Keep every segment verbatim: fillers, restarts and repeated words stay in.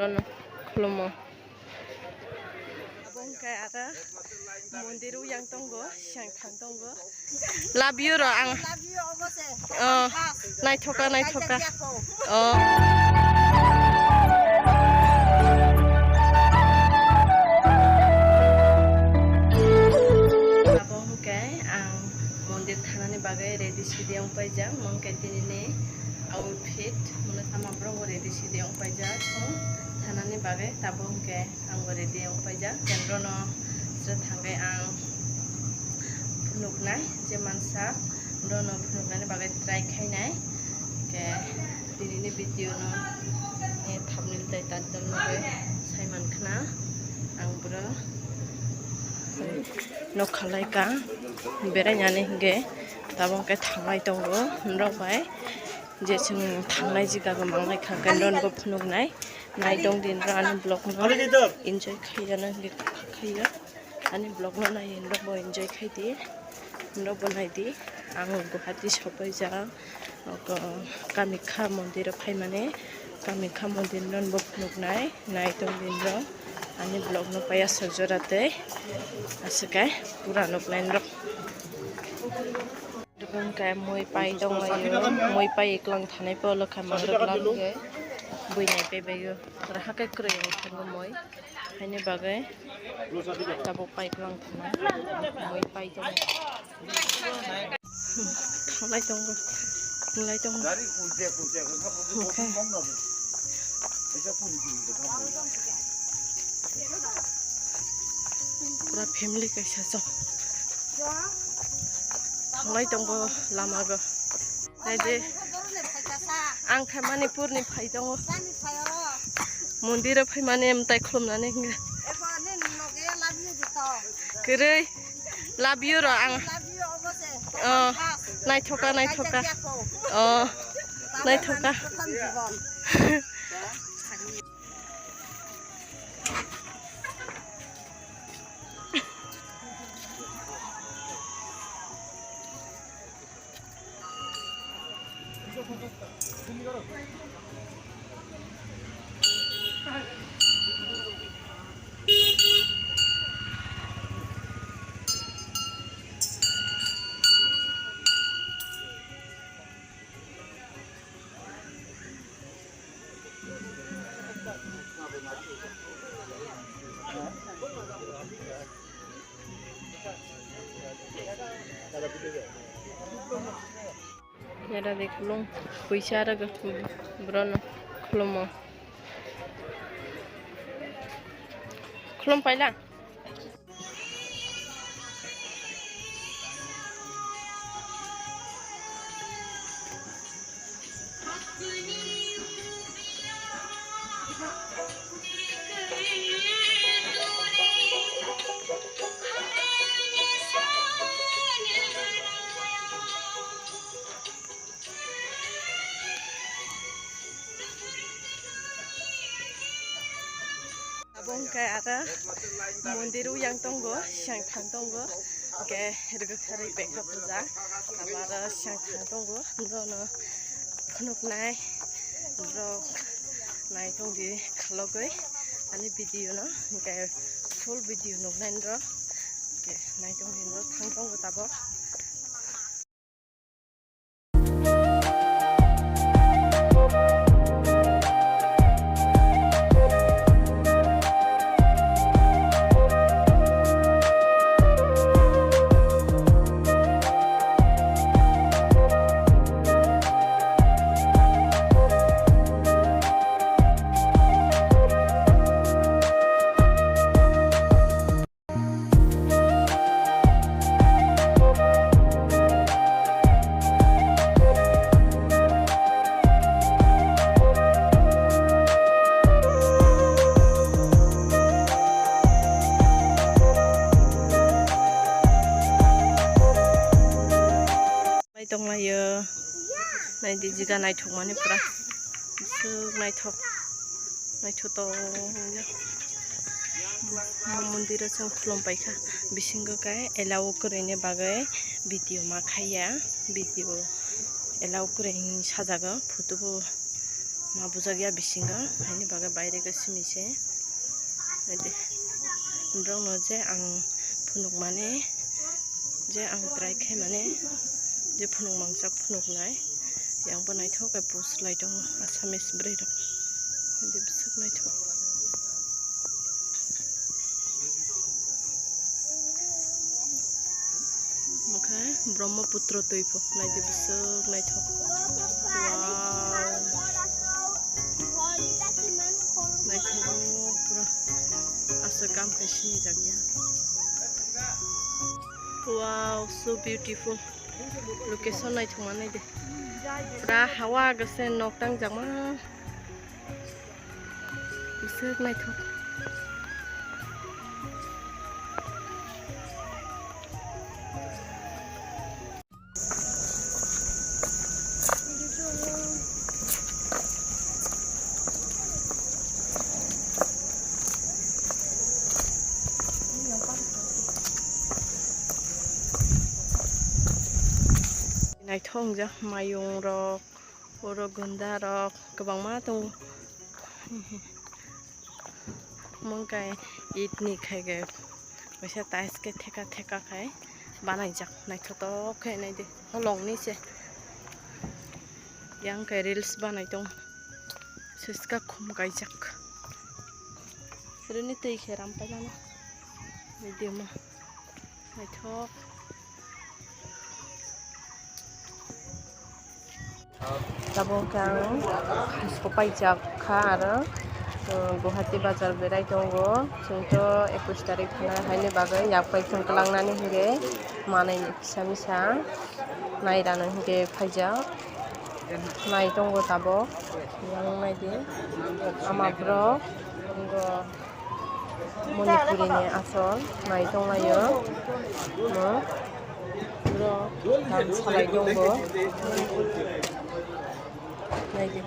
Khulumo. Abo hwnkhe aro mondir o yang tongo, siyang thang tongo. Love you ro ang. Love you obo se. Oh, naithoka, naithoka. Kaijak ya kho. Oh. Abo hwnkhe ang mondir thanani bagwi ready sidi wng paijak, mungkhe tinini outfit, mwnwi sama borok bo ready sidi wng paijak, thanani bagwi tabuk hwnkhe. Ang bo ready wng paijak, ken bono sra thangwi ang phunuknai je mansa, bono phunuknani bagwi try khainai. Ke tinini video no, eh, thumbnail tai title no bai sai mankhna ang bro. Nokha lai ka berai nani hingke tabuk ke thanglai tongo norok bai. Je chwng thanglai jikha bo manglai kha, khe norok bo phunuknai. Naitong di norok ani vlog no enjoy khaiya na, khaiya ani vlog no nai norok bo enjoy khai di, norok bo nai di. Ang Guwahati sopaijak, Kamakya mondir o phaimani, Kamakya mondir no bo phunuknai. Naitong di norok ani vlog no paiya sojora tei aswk khe pura nuknai norok. Dukun kai mui pai tong laio, mui pai iklang thanai po lokha mangrok lam ge bui nai pe baio. Raha kai kwrwi wng thango mui, haini bagwi tabuk pai iklang thanai mui pai tong. Thanglai tongo, thanglai tongo. Okay. Pura family kaisa chwng. Thanglai tongo lama go. Naidi. Ang khe Manipur ni phai tongo. Mondir o phaimani mwtai khulumnani hwnga. Kwrwi. Love you ro ang. Oh, naithoka, naithoka. Oh, naithoka. Era de khulum puisa rwgwi borokno khulumo. Khulum paila. Abo hwnkhe aro mondir o yang tongo, siyang thang tongo, hwnkhe rwgwkharwi bekha puja, abo aro siyang thang tongo, norokno phunuknai, norok nai tongdi khalogwi ani video no, hwnkhe full video nuknai norok, hwnkhe nai tongdi norok thang tongo tabok. Lai tonglaio. Naidi jiga naithokmani pura. Bwswk naithok. Naithotok wngya. Mondiro chwng khulum paikha. Bisingo kai allow kwrwini bagwi video ma khaiya. Video allow kwrwi hinwi sajago. Photo bo Ma bujak ya bisingo, haini bagwi baire khe simi se. Naidi, borokno je ang phunuk mani, je ang try khai mani, je phunuk mangsa phunuk nai, yang bo naithok khe post lai tongo Assamese bwrwi rok. Naidi, bwswk naithok. Omo khe Brahmaputra twi pho, naidi bwswk naithok. Wow. Naithok pura aswk kam khai sinijak ya. Wow, so beautiful. Location naithok ma naidi. Pura hawa gose nok tangjakma. Bwswk naithok. Naithok wngjak mayung rok. Oro gunda rok kwbangma tongo. Omo wngkha it ni khaikhe kaisa tiles khe theka theka khai banaijak, naithotok khe naidi holong ni se. Yang khe reels banai tongo, siska khum kaijak, rini twi khe ram pailano video ma naithok. Tabuk khe ang Khasko paijak kha aro, uh, Guwahati bazar berai tongo. Chwng to ekush tarik thana haini bagwi yak pai thang kwlangnani hinkhe manwi kisa misa nairano hinkhe phaijak. Nai tongo tabuk. Yang naidi ama borok tongo. Manipuri ni asol nai tonglaio. Mo borok dance salai tongo. Naidi.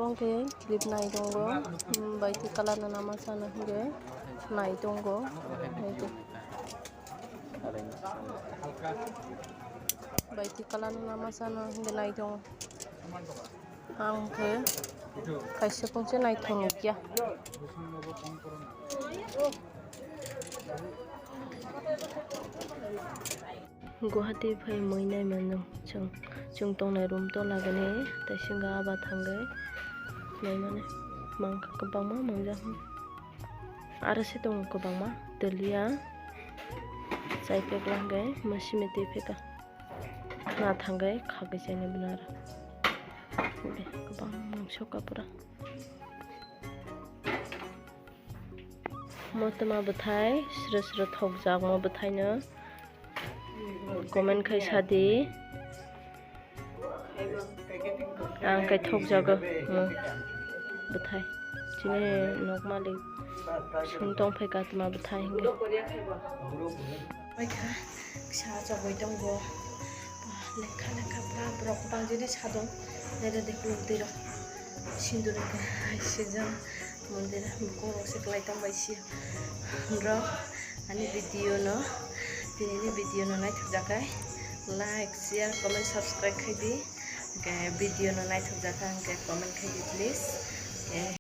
Bongke clip nai tongo, hmm, bai ti color no nama sana hingke nai tongo, nai tongo. Bai ti color no nama sana hingke nai tongo. Ang khe kaisa pungsa naithok nukya. Guwahati phai mui nai mano chwng, chwng tongnai room to lagani tei singa aba thangwi nai mani mangkha kwbangma mangjak. Aro se tongo kwbangma twliya chai pek langkhe ma simi twi pheka. Na thangwi khagwi chainai bwna aro. Be, kwbang mangso kapura. Motoma bwthai sro sro thokjak mo bwthaino comment khai sadi. Ang khe thokjago mo bwthai. Chini nok malik sung tong phai katma bwthai hinwi. Bai kha, kisa chogwi tongo. Lekha lekha bwla borok bang jani sadong. Nere de kuluk twi rok. Sindur khe sijak mondir bukhuk rok se kwlai tong bai si. Bro, ani video no, tini ni video no naithok jakai. Like, share, comment, subscribe khai di. Hingke video no naithok jakai hingke comment khai di please. Hingke